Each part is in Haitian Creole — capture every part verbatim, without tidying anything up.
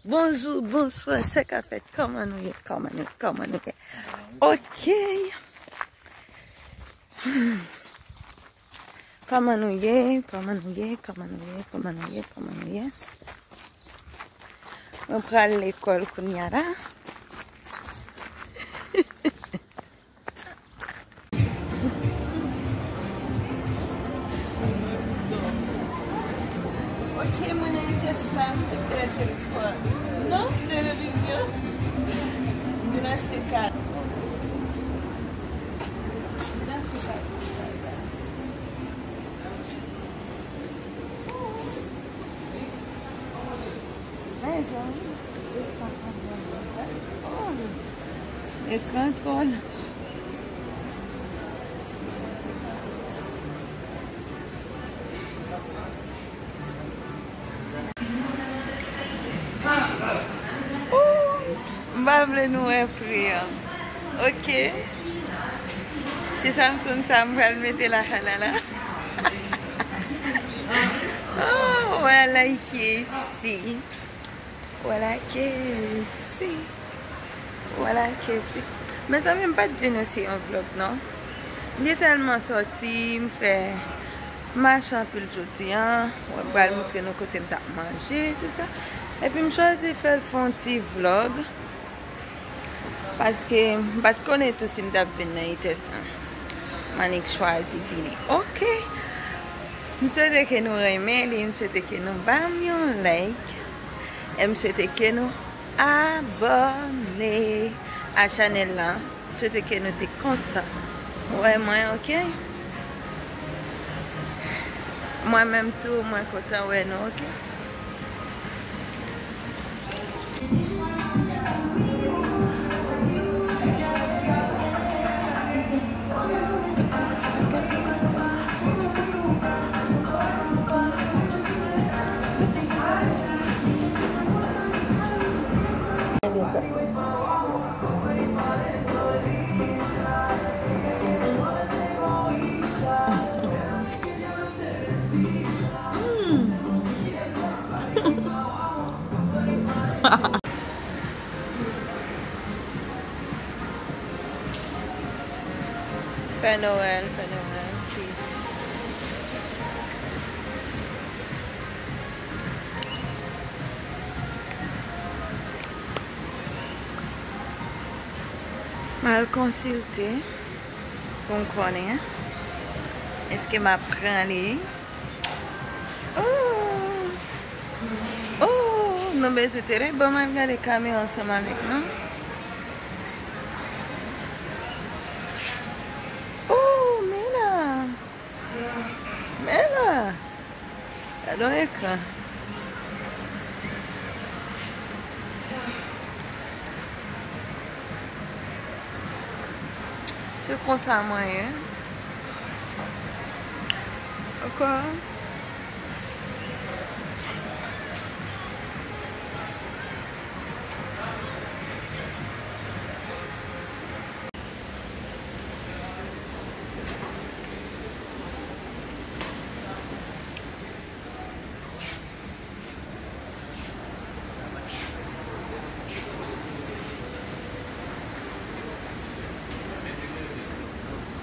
Bonjou, bonswa, sa k ap fèt? Kòman nou ye? Kòman nou ye? Kòman nou ye? Ok. Kòman nou ye? Kòman nou ye? Kòman nou ye? Kòman nou ye? Kòman nou ye? Mwen pral lekòl kounya la. Ok, mwen nan Vitès la, m te pran telefòn. Non, televizyon. M vin achte kat. M vin achte kat. Mezanmi, desann anvan. Oh, ekran twò lach. Ooh, m pa vle nou wè pri an. Ok. Se Samsung sa m pral mete la, la, la. Oh, wè la ici. Wala kesi. Wala kesi. Mezanmi, m pa t di nou se yon vlog, non. M te sèlman sòti, m fè mache anpil jodi a. Mwen pral montre nou kote m t ap manje, tout sa. Epi m chwazi fè l fè yon ti vlog. Paske m pa t konnen tou si m t ap vin nan Vitès la. M annik chwazi vini. Ok. M swete ke nou renmen li, m swete ke nou ba m yon like. E m swete ke nou abòne a chanèl la. M swete ke nou te kontan wè mwen, ok? Mwen menm tou, mwen kontan wè nou, ok? Pè Noël, Pè Noël, ki M al konsilte pou m konnen èske m ap pran li. Oh! Oh! Nou bezwen tele. Bon, m al gade kamera ansanm avèk nou. Oh, men la! Men la! Gade yon ekran. Se konsa mwen ye. Ankò.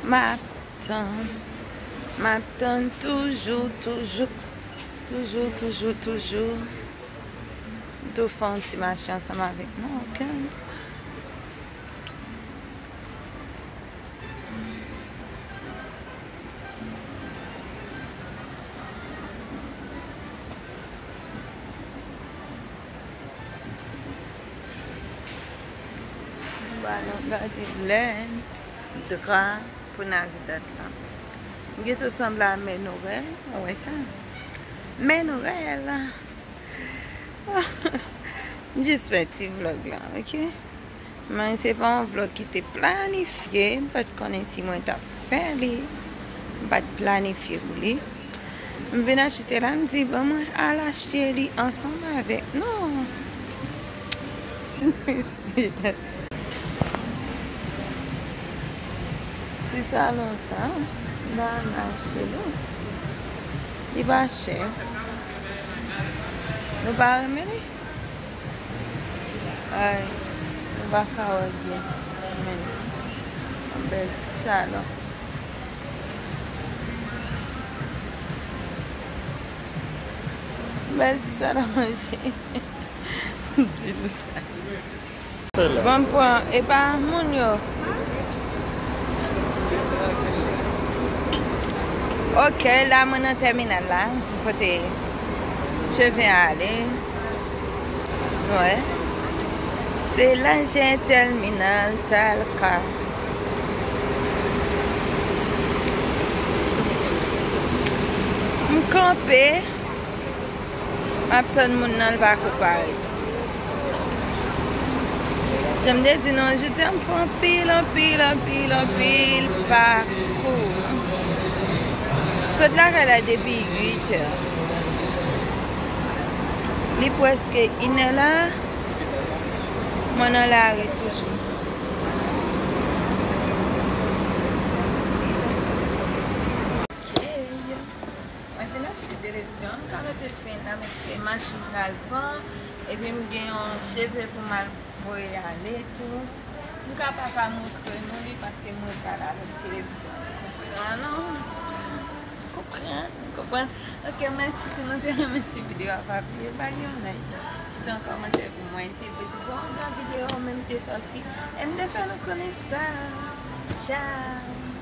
M ap tann, m ap tann toujou, toujou, toujou, toujou, toujou. M tou fè yon ti mache ansanm avèk nou, ok? Ba nou gade lèn, dra pou Navidad la. M gentan sanble a Mè Noël, ou wè sa? Mè Noël! M jis fè ti vlog la, ok? Men se pa yon vlog ki te planifye, m pa t konnen si mwen t ap fè li. M pa t planifye pou li. M vin achte la, m di, "Bon, mwen al achte li ansanm avèk nou." Ti salon sa, m ta renmen achte li. Li pa chè. Nou pa renmen li? Ay, nou pa ka wè byen. Men, yon bèl ti salon. Bèl ti salon manje. M di nou sa. Bon, m pran, e pa moun yo. Ok, la mwen nan tèminal la. M pote cheve a ale. Wè. Se la jen tèminal Talka. M kanpe. M ap tann moun nan, l pa ko parèt. Jan m te di nou, jodi a m fè anpil, anpil, anpil, anpil pakou. Sot lakay la depi uit è. Li prèske inè la, mwen nan lari toujou. Ok. Mwen fin achte televizyon an, m ka mete fen la, men se machin pral pran, epi m gen yon cheve pou m al voye ale tou. M ka pa pa montre nou li, paske mwen pral avèk televizyon an. Konprann, non? Konprann, konprann. Ok, mèsi, si nou te renmen ti videyo a, pa bliye ba li yon like, kite yon kòmantè pou mwen, si posib, yon lòt videyo menm te sòti, e m te fè nou konnen sa. Tchao!